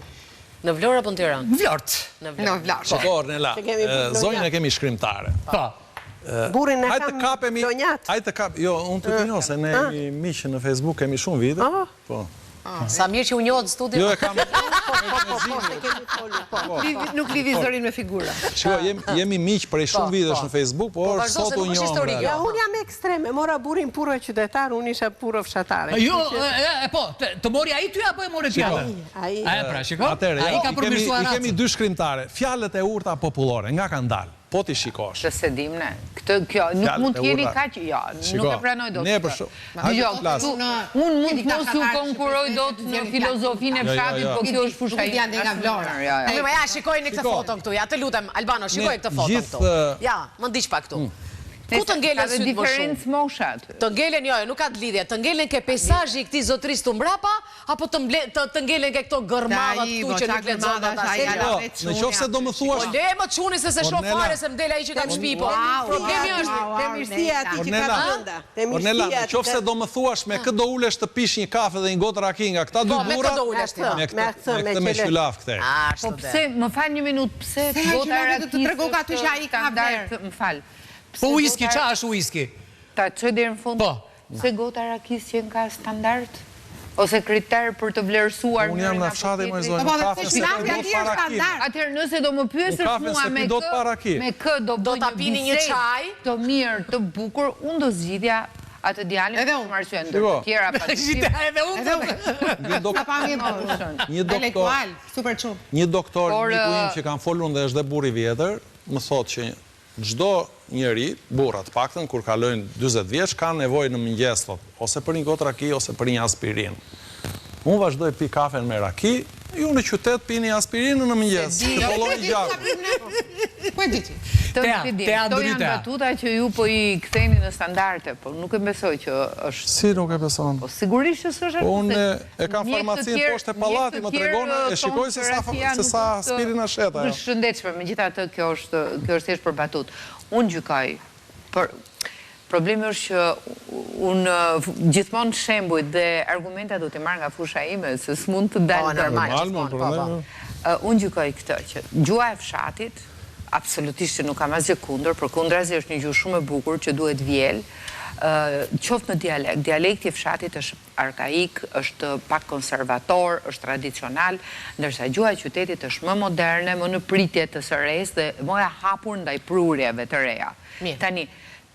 Në Vlorë apo në Tiranë? Në Vlorë. Në Vlorë. Shiko, Ornela, zonjën e kemi shkrimtare. Po. Burrin e kam vlonjat. Hajde të kapemi, jo, unë të të njoh, se ne jemi miq në Facebook, kemi shumë vite. Po. Sa mirë që u njohët në studio. Jo, e kam... Po, po, po, se kemi folur, po. Nuk lidhi zërin me figura. Shiko, jemi miq prej shumë vitesh në Facebook, por sot u njohëm. Ja, unë jam ekstreme, mora burrin puro qytetar, unë isha puro fshatare. Jo, e po, të mori ai ty apo e more ti atë? Ai. E pra, shiko, ai ka përmirësuar I kemi dy shkrimtare, fjalët e urta popullore, nga kanë dalë? Po t'i shikosh. Këtë s'e dim ne. Këtë, kjo, nuk mund të jeni kaq, jo, nuk e pranoj dot. Ne për shumë. Dëgjo, këtu, unë mund të mos ju konkuroj dot në filozofinë e fshatit, po kjo është fusha ime. Nuk nga Vlora. Jo, jo. Ma ja, shikojeni këtë foton këtu, ja, të lutem, Albano, shikoj këtë foton këtu. Ja, më ndiq pak këtu. Mm. Ku të ngelen sytë më shumë? Ka dhe diferencë mosha aty. Të ngelen, jo, nuk ka të lidhje. Të ngelen ke peisazhi i këtij zotërisë këtu mbrapa, Apo të mble, të, të ngelen ke këto gërmadhat këtu që nuk lexon dot asgjë. Jo, në qoftë se do më thuash. Po le më çuni se s'e shoh fare se më del ai që kam në shtëpi po. Problemi është te mirësia e atij që ka brenda. Te mirësia e atij. Në qoftë se do më thuash me kë do ulesh të pish një kafe dhe një gotë raki nga këta dy po, burra. Me kë do ulesh ti? Me këtë, me këtë me qylaf këtej. Po pse, më fal një minutë, pse gota e rakisë të tregoka aty që ai ka vlerë. Më fal. Po whisky, ça është whisky? Ta çoj deri në fund. Po. Pse gota e rakisë qenka standard? Ose kriter për të vlerësuar Unë jam nga fshati moj zonjë, po, kafe s'e pi dot pa raki. Atëherë nëse do më pyesësh mua me kë, me kë do Do ta pini një çaj? të mirë, të bukur, unë do zgjidhja atë djalin për shumë arsye ndër të tjera pa dyshim. Edhe unë. Edhe unë. Një doktor, një doktor, Intelektual, super çun. Një doktor miku im që kam folur dhe është dhe burrë i vjetër, më thotë që çdo. njeri, burra të paktën, kur kalojnë 40 vjeç, kanë nevojë në mëngjes, thotë, ose për një gotë raki, ose për një aspirinë. Unë vazhdoj pi kafen me raki, ju në qytet pini aspirinën në mëngjes, të holloni gjakun. Ku e di ti? Tea, Tea, Këto janë batuta që ju po i ktheni në standarde, po nuk e besoj që është. Si nuk e beson? Po sigurisht që s'është ashtu. Po unë e kam farmacinë poshtë te pallati, më tregon, e shikoj se sa se sa aspirina shet ajo. Është shëndetshme, megjithatë kjo është kjo është thjesht për batutë. Unë gjykoj për Problemi është që unë gjithmonë shembujt dhe argumentat do t'i marr nga fusha ime, se s'mund të dal. Po, normal, gjithmonë, po, po. Unë gjykoj këtë që gjuha e fshatit, absolutisht që nuk kam asgjë kundër, përkundrazi është një gjuhë shumë e bukur që duhet vjelë, qoftë në dialekt. Dialekti i fshatit është arkaik, është pak konservator, është tradicional, ndërsa gjuha e qytetit është më moderne, më në pritje të së resë dhe më e hapur ndaj prurjeve të reja. Tani,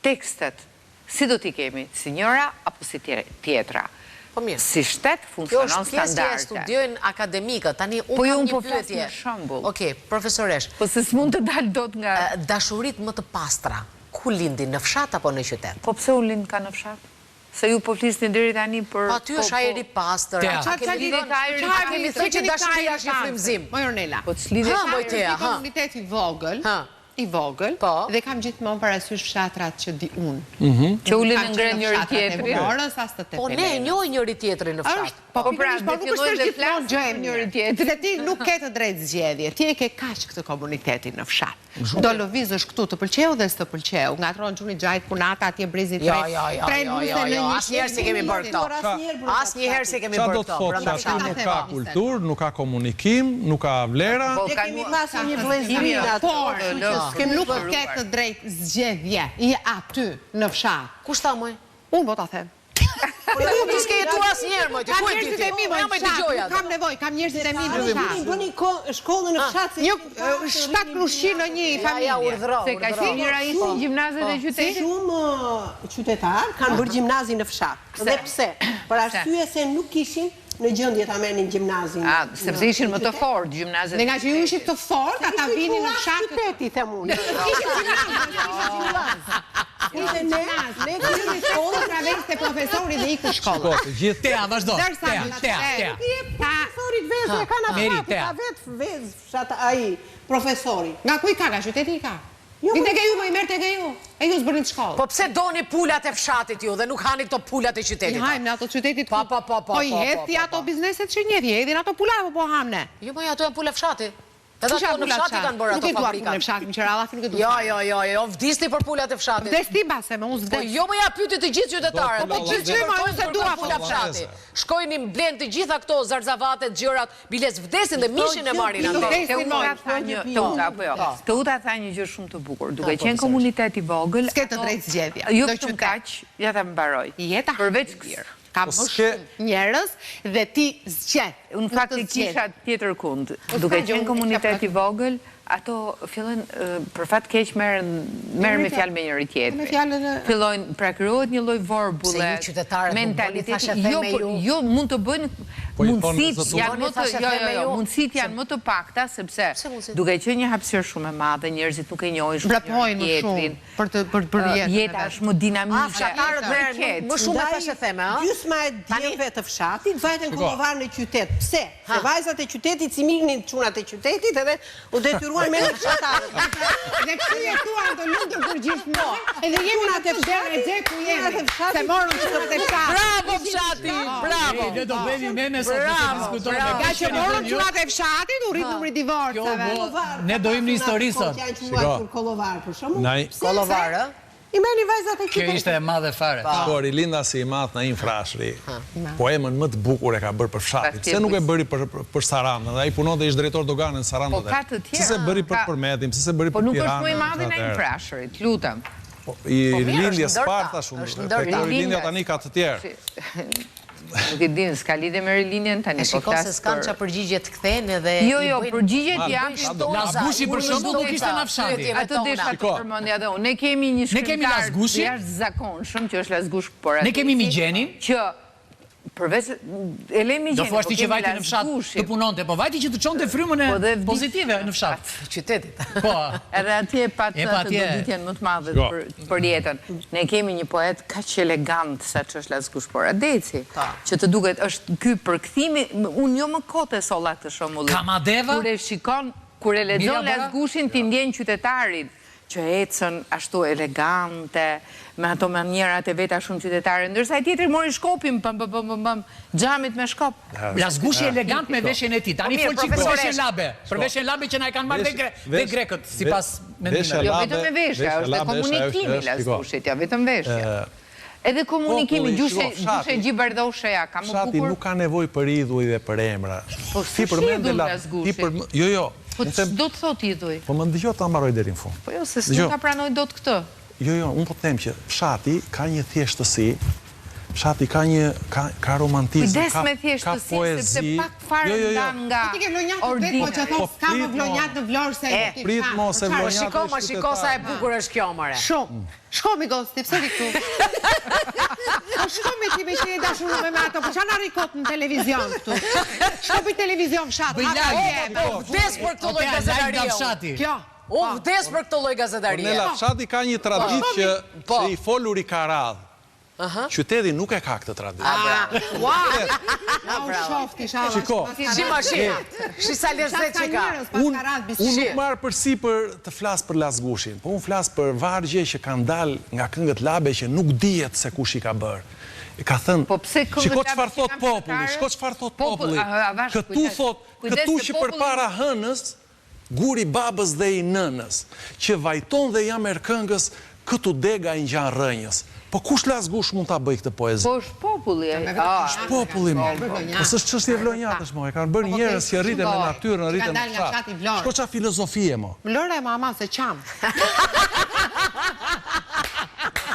tekstet si do t'i kemi, si njëra apo si tjetra? Po mirë. Si shtet funksionon standarde. Kjo është pjesë që e studiojnë akademikët. Tani unë po jo, kam një po pyetje. Një shembull. Okej, profesoreshë. Po se s'mund të dal dot nga Dashuritë më të pastra, ku lindin, në fshat apo në qytet? Po pse u lind ka në fshat? Se ju po flisni deri tani për Po aty është ajri i pastër. A kemi thënë a kemi thënë që dashuria është një frymëzim? Moj Ornela. Po ç'lidhje ka? Moj Tea, ha. Komunitet i vogël, i vogël dhe kam gjithmonë parasysh fshatrat që di unë. Mhm. Që ulin e ngrenë njëri tjetrin. Vlorës as të Tepelenës. Po ne e njohim njëri tjetrin në fshat. Po po pra, po nuk është gjithmonë gjë e njëri tjetrin. Se ti nuk ke të drejtë zgjedhje, ti e ke kaq këtë komunitetin në fshat. Do lëvizësh këtu, të pëlqeu dhe s'të pëlqeu, ngatërron çuni xhajt kunata atje brezi tre. Jo, jo, jo, jo, jo, jo, asnjëherë s'i kemi bërë këto. Asnjëherë s'i kemi bërë këto. Ça do të thotë që aty nuk ka kulturë, nuk ka komunikim, nuk ka vlera? Po, ne kemi pasur një vëllezëri në atë Por, nuk ke të drejtë zgjedhje, je aty në fshat. Kush tha moj? Unë po ta them. Po ti s'ke jetuar asnjëherë moj ti, ku e di ti? Po jam e dëgjoj atë. Nuk kam nevojë, kam njerëzit e mi në fshat. Bëni shkollën në ah, fshat se një shtatë krushqi në një familje. Ja, urdhëro, Se kaq të mira ishin gjimnazet e qytetit. Shumë qytetarë kanë bërë gjimnazin në fshat. Dhe pse? Për arsye se nuk ishin në gjendje ta merrnin gjimnazin. Ah, sepse ishin më të fortë gjimnazet. Dhe ngaqë ju ishit të fortë, ata vinin në fshat. Qyteti, them unë. Ishit gjimnaz, ishit gjimnaz. Ne, ne kishim shkollën pra veste profesori dhe iku shkolla. Shiko, të gjithë. Tea, vazhdo. Tea, Tea, Tea. Profesorit vezë e ka në fshat, ka vetë vezë fshat ai profesori. Nga ku i ka, nga qyteti i ka. Jo, Vinte ke ju, më i merrte ke ju. E ju s'bënit shkollë. Po pse doni pulat e fshatit ju dhe nuk hani këto pulat e qytetit? I hajmë ne ato qytetit. Po, po, po, po. Po i hedh ti ato bizneset që njeh, i hedhin ato pula apo po hamë ne? Jo, po ato janë pula fshati. Edhe ato në fshat i kanë bërë ato fabrikat. Nuk e dua pulën e fshatit, më qera Allahi nuk e dua. Jo, jo, jo, jo, vdisni për pulat e fshatit. Vdes ti mbase, me unë s'vdes. Po jo më ja pyeti të gjithë qytetarët. Po po gjithë që më unë s'e dua pula fshati. Shkojnë i blenë të gjitha këto zarzavatet, gjërat, Biles vdesin dhe mishin e marrin andej. Teuta tha një, Teuta apo jo. Teuta tha një gjë shumë të bukur. Duke qenë komunitet i vogël, s'ke të drejtë zgjedhje. Jo vetëm kaq, ja ta mbaroj. Jeta përveç ka më shumë njerëz dhe ti zgjedh. Unë në fakt e kisha tjetër kund. Duke qenë komunitet i vogël, ato fillojnë për fat keq merren merren me fjalë me njëri tjetrin. Fillojnë pra krijohet një lloj vorbulle. Se ju qytetarët nuk bëni thashetheme jo, po, ju. Jo, mund të bëjnë po mundësitë janë më të jo, jo, jo, mundësitë janë më të pakta sepse duke qenë një hapësirë shumë e madhe, njerëzit nuk e njohin shumë njëri tjetrin. Për të për të bërë jetën. Jeta është më dinamike. Ah, fshatarët merren më shumë me thashetheme, ëh? Gjysma e djemve të fshatit vajtën kollovar në qytet. Pse? Se vajzat e qytetit s'i merrnin çunat e qytetit edhe u detyruan merrnin fshatarët. Dhe kështu jetuan të lumtur për gjithmonë. Edhe jemi në atë derexhe ku jemi. Se morën çunat e fshatit. Bravo fshati, bravo. Ne do bëhemi meme sot nëse diskutojmë. Nga që morën çunat e fshatit, u rrit numri i divorceve. Ne do jemi në histori sot. Janë quajtur kollovar për shembull. Kollovar, ë? I merrnin vajzat e qytetit. Kjo ishte e madhe fare. Po Rilindasi i madh Naim Frashëri, poemën më të bukur e ka bërë për fshatin. Pse nuk e bëri për për Sarandën? Dhe ai punonte ishte drejtor dogane në Sarandë Po ka të tjerë. Pse s'e bëri për Përmetin, pse s'e bëri për Tiranën? Po nuk është më i madhi Naim Frashëri, të lutem. Po i Rilindjes së parë thashë unë, tek Rilindja tani ka të tjerë. Nuk e din, s'ka lidhje me rilindjen tani, po flas për... E shikon se s'kanë ça përgjigje të kthejnë edhe Jo, jo, përgjigjet janë Lasgushi për shembull nuk ishte nga fshati. Atë desha të përmendja dhe unë. Ne kemi një shkrimtar të jashtëzakonshëm që është Lasgush Poradeci. Ne kemi Migjenin. Që Përveç e lëmë Do thuash ti që vajti në fshat të punonte, po vajti që të çonte frymën e po pozitive në fshat. Qytetit. Po. Edhe atje pat atë goditjen më të madhe për jetën. Ne kemi një poet kaq elegant sa ç'është Lasgush Poradeci, që të duket është ky përkthimi, unë jo më kot e solla këtë shembullin. Kamadeva? Kur e shikon, kur e lexon Lasgushin ti ndjen qytetarin që ecën ashtu elegante, me ato manierat e veta shumë qytetare, ndërsa ai tjetri mori shkopin, pëm pëm pëm pëm pëm, xhamit me shkop. Lasgushi elegant me veshjen e tij. Tani fol çik për veshjen labe, për veshjen labe që na e kanë marrë dhe dhe grekët sipas mendimeve. Jo vetëm me veshja, është dhe komunikimi i Lasgushit, jo vetëm veshja. Edhe komunikimi, gjyshe, gjyshe gji bardhosheja, ka më bukur. Fshati nuk ka nevojë për idhuj dhe për emra. Po s'është idhull Lasgushi. Jo, jo. Po ç'do të thotë idhuj? Po më dëgjo ta mbaroj deri në fund. Po jo, se s'mund ta pranoj dot këtë. Jo, jo, unë po të them që fshati ka një thjeshtësi, fshati ka një ka ka romantizëm, Kujdes ka me ka thjeshtësinë, sepse poezi. pak fare Jo, jo, jo. ndan nga Po ti ke vlonjatë vetë, po që Po thotë s'ka më prit mo. vlonjat në Vlorë se E, ti Prit fshat. mo se Po çfarë? Po vlonjati shiko, është ma shiko sa e qytetar. bukur është kjo, more. Shumë. Shko mi gosti, pse ti këtu? Po shko me ti me qenë dashurume me ato, po ça na rri kot në televizion këtu? Shko për televizion fshat, Bëj hapë live. po, Po vdes për këtë lloj Otea, live nga gazetarie. fshati. Kjo. Unë vdes për këtë lloj gazetarie. Ornela, fshati ka një traditë që Po. që i foluri ka radhë. Qyteti nuk e ka këtë traditë. Ua! U shoftë, ishallah. Shiko. Shi ma shi. Shi sa lezet që ka. Unë unë nuk marr përsipër të flas për Lasgushin, po unë flas për vargje që kanë dalë nga këngët labe që nuk dihet se kush i ka bërë. E ka thënë, Po pse këngët shiko labe çfarë që thot kanë populli, fshatarët? shiko çfarë thot Popull, populli. a, a, vash, Këtu kujdes. thot, Kujdes këtu se që populli- përpara hënës, guri babës dhe i nënës, që vajton dhe ja merr këngës, këtu dega i ngjan rrënjës. Po kush Lasgush mund ta bëjë këtë poezi? Po është populli. Ah, Është populli mo. Po s'është çështje vlonjatësh mo, e kanë bërë Po, njerëz që rriten me natyrën, rriten Kanë në dalë nga fshat. fshati Vlorë. Shko ça filozofie mo. Vlora e mama se qam.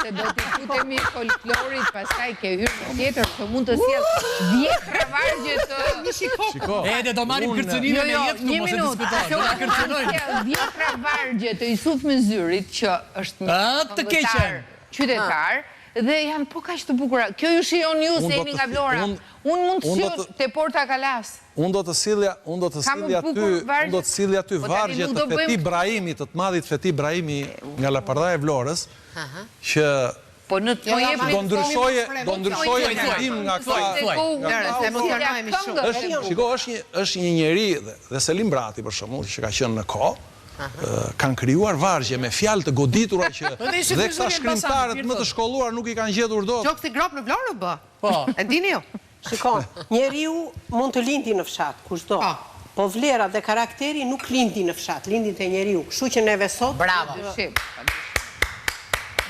Se do t'i futemi folklorit, pastaj ke hyrë në tjetër që mund të sjell dhjetra vargje të Shiko. Edhe do marrim unë- kërcënime Jo, me jo, jetë këtu, një mos e minutë. diskutojmë. Se Do na unë kërcënojnë. sjell dhjetra vargje të Isuf Myzyrit që është një A, të keqen. qytetar dhe janë po kaq të bukura. Kjo ju shijon ju Unë se do jeni të nga thi- Vlora. unë- Unë mund të unë do sjell të- te Porta Kalas. Unë do të sillja, unë do të Ka më sillja ty, bukur vargje- unë do të sillja ty Po tani vargje nuk të do Feti bëjmë- Brahimit, të të madhit Feti Brahimi nga Lapardaja e Vlorës, që Po në Jo, po jepni do ndryshoje, do ndryshoje Thuaj, thuaj. mendim nga Thuaj, këta. thuaj. Lëre, se emocionohemi shumë. Është, shiko, është një është një njeri dhe, dhe Selim Brati për shembull, që ka qenë në kohë, kanë krijuar vargje me fjalë të goditura që Po dhe ishin dhe këta Myzyri e Elbasanit, shkrimtarët mirë më të thot. shkolluar nuk i kanë gjetur dot. Gjoksi grop në Vlorë u bë. Po. E dini ju? Shiko, njeriu mund të lindi në fshat, kushdo. Po. Po vlerat dhe karakteri nuk lindi në fshat, lindin te njeriu. Kështu që neve sot Bravo.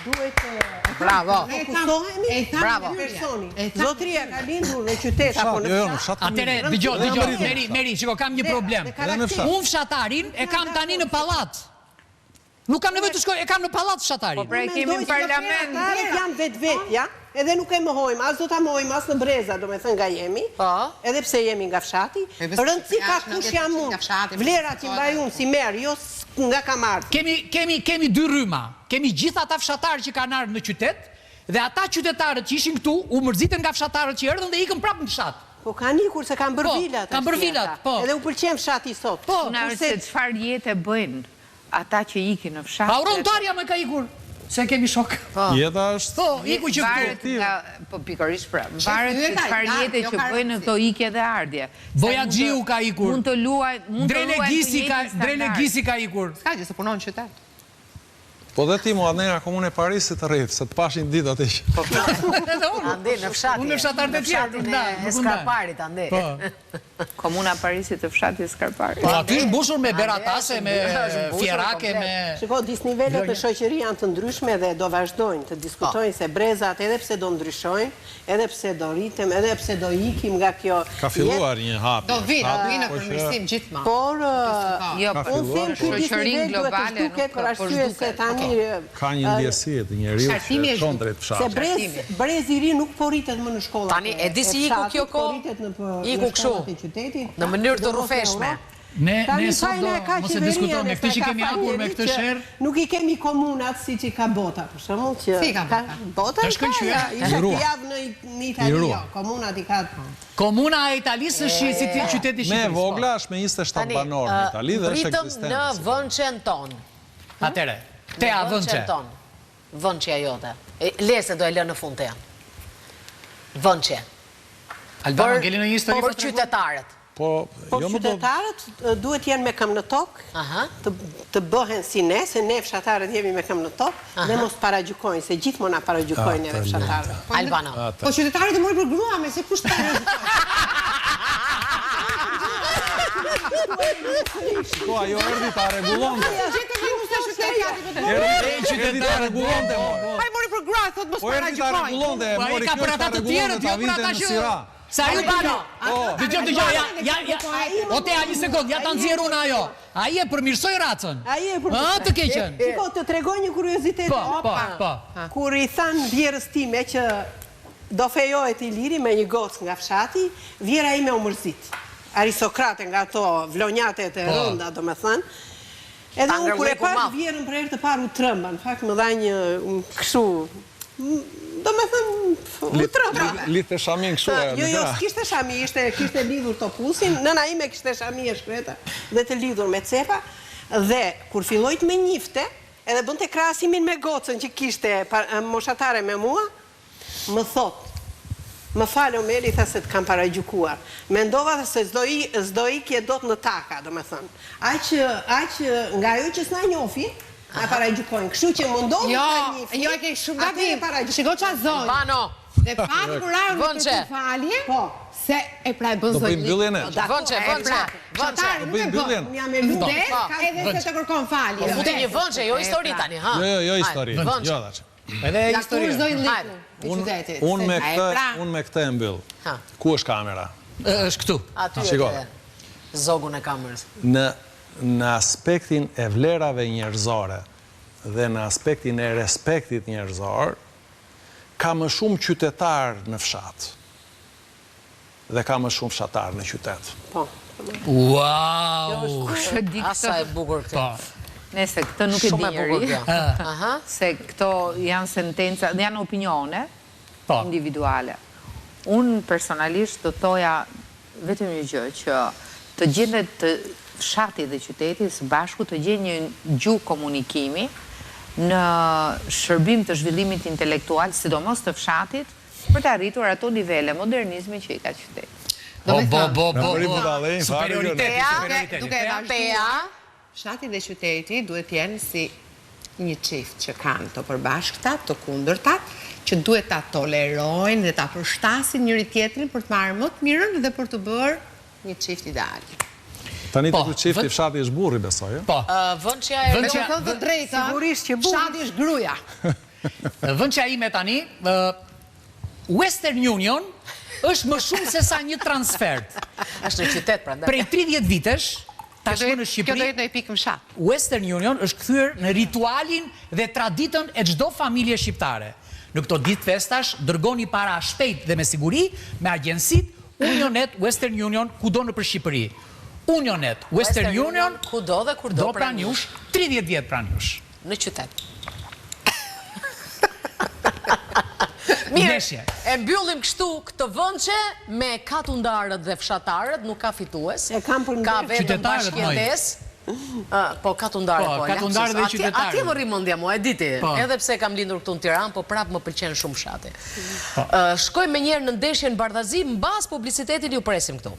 duhet të Bravo. fokusohemi Bravo. personi. Zotria ka lindur në qytet apo në Jo, jo, në fshat. fshat. Atëre, dëgjoj, dëgjoj, Meri, Meri, shiko, kam një problem. Edhe në fshat. Unë fshatarin e kam tani në pallat. Nuk kam nevojë të shkoj, e kam në pallat fshatarin. Po pra e kemi në parlament. Fshatarët janë vetvetja, edhe nuk e mohojmë, as do ta mohojmë as në breza, domethënë nga jemi. Po. Edhe pse jemi nga fshati, E, pse rëndësi ka jashtë, kush 90% jam unë. nga fshati, Vlerat që mbaj unë si merr, jo nga kam ardhur. Kemi kemi kemi dy rryma. Kemi gjithë ata fshatarë që kanë ardhur në qytet dhe ata qytetarët që ishin këtu u mërzitën nga fshatarët që erdhën dhe ikën prapë në fshat. Po kanë ikur se kanë bërë Po, vilat. kanë bërë tash vilat, ata. po. Edhe u pëlqen fshati sot. Po, Puna është se çfarë jete bëjnë ata që ikin në fshat. Auron Tarja më ka ikur, se kemi shok. Jeta është Po, iku që këtu. Varet nga, po pikërisht pra, varet se jeta, çfarë da, jete jo që ka bëjnë në rëndësi. këto ikje dhe ardhje. Se Bojaxhiu mund të- ka ikur. Mund të luajnë, mund të Drele luajnë të Gisi ka, njëjtin Drele standard. Gisi ka ikur. S'ka gjë se punon në qytet. Po dhe ti mua nga komuna e Parisit të rrit, se të pashin ditë atë që. Po, Edhe unë. Ande, në fshatin. Unë me fshatarët e tjerë, nuk Në ndaj, fshatin e nuk u ndaj. Skarparit, ande. Po. Komuna e Parisit të fshatit Skarparit. Po aty është mbushur me Ande, beratase, është me mbushur fierake, komplet. me Shiko, disnivelet në shoqëri janë të ndryshme dhe do vazhdojnë të diskutojnë se brezat edhe pse do ndryshojnë, edhe pse do rritem, edhe pse do ikim nga kjo Ka filluar një hapje. Do vinë, do vinë në po që- përmirësim gjithmonë. Por Jo, Ka unë them filluar, ky po- disnivel Shoqërinë duhet të globale zhduket nuk për po arsye se zhduket. tani Ka një ndjesi të njeriu Shartimi që është çon drejt se fshatit. brez brezi i ri nuk po rritet më në shkollat. Tani, e di si iku fshatit, kjo po kohë? rritet në Iku në shkollat kështu, e qytetit. në mënyrë të sidomos në rrufeshme. Europë. Ne ne sot do mos e diskutojmë me këtë që kemi hapur me këtë sherr. Nuk i kemi komunat siç i ka bota, për shembull që Si i ka bota? Bota i ka, ja, isha këtë javë në në Itali, jo, komunat i ka. Komuna e Italisë është si qyteti i Shqipërisë. Më e vogla është me 27 banorë në Itali dhe është ekzistente. Mbërritëm në vënçen tonë. Atëre, Tea vënçe. Vënçja jote. Le se do e lë në fund Tean. Vënçe. Albana, ngeli në një histori për qytetarët. Po, po jo qytetarët duhet jenë me këmbë në tokë, të bëhen si ne, se ne fshatarët jemi me këmbë në tokë, dhe mos paragjykojnë, se gjithmonë na paragjykojnë neve fshatarët. Po, Albana. Po qytetarët e mori për grua, me se kush paragjykon? Po, ajo erdhi ta rregullonte. Erdhi ta rregullonte. Po e mori për grua, thotë mos paragjykojnë. Po erdhi ta rregullonte, e po, mori kjo ta rregullonte, ta vinte në sira. Se ajo Albano, dëgjo, dëgjo, ja, ja, ja, o Tea, një sekond, ja ta nxjerr unë ajo. Ai e përmirësoi racën. Ai e përmirësoi. Ë, të keqen. Shiko, të tregoj një kuriozitet. Po, po, po. Kur i thanë vjehrrës time që do fejohet Iliri me një gocë nga fshati, vjehrra ime u mërzit. Aristokrate nga ato vlonjatet e po. rënda, domethënë. Edhe unë kur e pashë vjehrrën për herë të parë u tremba, në fakt më dha një kështu, domethënë u tremba. Lidhte shaminë kështu ajo. Jo, jo, s'kishte shami, ishte kishte lidhur topuzin, nëna ime kishte shami e shkreta dhe të lidhur me cepa dhe kur filloi të më njifte, edhe bënte krahasimin me gocën që kishte moshatare me mua, Më thotë, Më fal o Meli tha se të kam paragjykuar. Mendova tha se s'do s'do ikje dot në taka, domethënë. Aq aq nga ajo që s'na njohin, na paragjykojnë. Kështu që mundohu Jo, ta njihni. jo e ke shumë atëherë gabim. paragjykojnë. Shiko ça zonjë. Albano. Dhe pati kurajën me Vënçe. kërku falje, Po. se e pra e bën Do bëjmë zonjë. mbylljen e. Vënçe, E vënçe, pra, vënçe. fshatari Do nuk e bëjmë mbylljen. bën. Unë jam e lumtur. Vdes Po. edhe se të kërkon falje. Po futi një Vdes. vënçe, jo E histori pra. tani, ha. Jo, jo, jo histori. Vënçe. Jo, tash. Edhe Nga ku është historia. zonjë liku i qytetit? Unë me E këtë, pra. unë me këtë e mbyll. Ha. Ku është kamera? Është këtu. Aty Shiko. e ke zogun e kamerës. Në në aspektin e vlerave njerëzore dhe në aspektin e respektit njerëzor, ka më shumë qytetar në fshat. Dhe ka më shumë fshatar në qytet. Po. Wow! Kush e di A sa këtë? e bukur këtë. Po. Nese, këtë nuk e di Shumë e bukur njeri. kjo. Aha. Se këto janë sentenca, janë opinione Po. individuale. Unë personalisht do thoja vetëm një gjë që të gjendet të fshati dhe qyteti së bashku të gjejnë një gjuhë komunikimi në shërbim të zhvillimit intelektual, sidomos të fshatit, Për të arritur ato nivele modernizmi që i ka qyteti. Bo, bo, bo, bo, bëri bo. budallënj, fare, Superioriteti, Tea, superioriteti. Duke e vazhduar, Tea, fshati dhe qyteti duhet të jenë si një çift që kanë të përbashkëta, të kundërtat, që duhet ta tolerojnë dhe ta përshtasin njëri tjetrin për të marrë më të mirën dhe për të bërë një çift ideal. Tani Po, te ky çifti vët- fshati është burri besoj, ë? Po. vënçja e Vënçja- Me të thënë të drejtën, Sigurisht që burri. Fshati është gruaja. Vënçja ime tani, ë, Western Union është më shumë se sa një transfert. Është në qytet prandaj. Prej 30 vitesh, tashmë në Kjo Shqipëri, do jetë në një pikë në fshat. Western Union është kthyer në ritualin dhe traditën e çdo familje shqiptare. Në këto ditë festash, dërgoni para shpejt dhe me siguri me agjencitë Unionet Western Union kudo nëpër Shqipëri. Unionet Western Union kudo dhe kurdo do pranë jush, 30 vjet pranë jush. Në qytet. Mirë, Ndeshje. e mbyllim kështu këtë vënçe me katundarët dhe fshatarët, nuk ka fitues. E kam për Ka ndesh. vetëm Qytetarët, moj. bashkëjetesë. Ë, Po, katundarët, Po, po, katundarët dhe lapsus. Atje- qytetarët. Atje më rri mendja mua, e di ti. Po. Edhe pse kam lindur këtu në Tiranë, po prapë më pëlqen shumë fshati. Ë, Shkojmë menjëherë në ndeshjen Bardhazi, mbas publicitetit ju presim këtu.